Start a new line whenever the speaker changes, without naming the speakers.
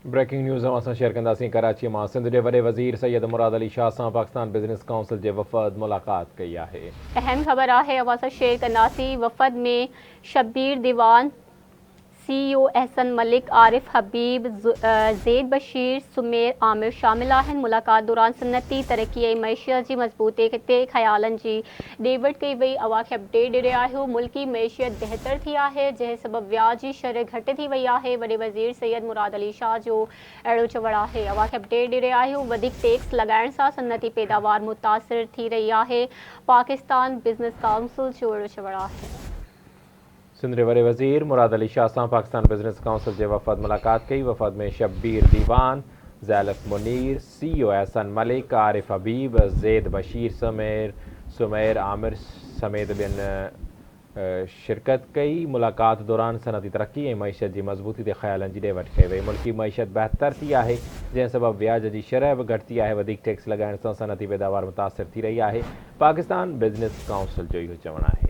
Breaking news اوهان سان share ڪنداسين ڪراچي مان سنڌ جي وڏي وزير سيد مراد علي شاهه سان پاڪستان بزنس ڪائونسل جي وفد ملاقات ڪئي آهي.
اهم خبر آهي اوهان سان شيئر ڪنداسين وفد ۾ شبير ديوان، سي اي او احسن ملڪ، عارف حبيب، زيد بشير، سمير عامر شامل آهن. ملاقات دوران صنعتي ترقي ۽ معيشت جي مضبوطي تي خيالن جي ڏي وٺ ڪئي وئي. اوهان کي اپڊيٽ ڏئي رهيا آهيون ملڪي معيشت بهتر ٿي آهي جنهن سبب وياج جي شرح گهٽ ٿي وئي آهي وڏي وزير سيد مراد علي شاهه جو اهڙو چوڻ آهي. اوهان کي اپڊيٽ ڏئي رهيا آهيون وڌيڪ ٽيڪس لڳائڻ سان صنعتي پيداوار متاثر ٿي رهي آهي پاڪستان بزنس ڪائونسل جو اهڙو چوڻ آهي.
سنڌ جي وڏي وزير مراد علي شاهه سان پاڪستان بزنس ڪائونسل جي وفد ملاقات ڪئي، وفد ۾ شبير ديوان، زيلف منير، سي او احسن ملڪ، عارف حبيب، زيد بشير سمير، سمير عامر سميت ٻين شرڪت ڪئي، ملاقات دوران صنعتي ترقي ۽ معيشت جي مضبوطي تي خيالن جي ڏي وٺ ڪئي وئي، ملڪي معيشت بهتر ٿي آهي، جنهن سبب وياج جي شرح به گهٽ ٿي آهي، وڌيڪ ٽيڪس لڳائڻ سان صنعتي پيداوار متاثر ٿي رهي آهي، پاڪستان بزنس ڪائونسل جو اهو چوڻ آهي.